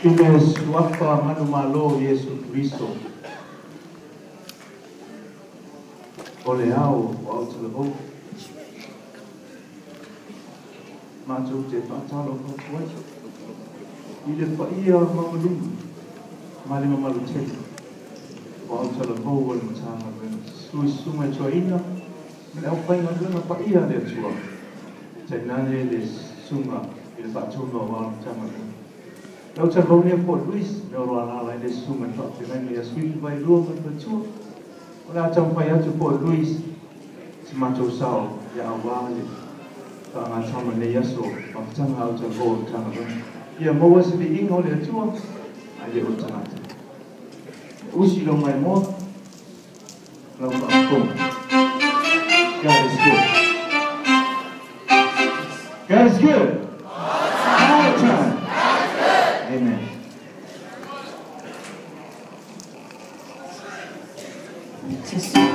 I le suafa manumalo Iesu Keriso o le Ao o Autalavou, matou te faatalofa atu ai i le paia maualuga ma le mamalu tele o Autalavou o le Matagaluega, susu i susuga i toeaiina ma le aufaigaluega paia a le Atua, tainane le susuga i le faatonu aua le Matagaluega. Le Autalavou nei o Fort Louis, mea o lo o alaala ai le susuga i le faafeagaiga ia Suifi Vailua ma le faletua. O le a taumafai atu Fort Louis si matou sao ia aua le faagatama i lenei aso mafutaga Autalavou o le Matagaluega. Ia maua se viiga o le Atua ae le o le tagata. Usi lau maimoa, lau faafofoga. God is good. God is good. All the time. Amen. Just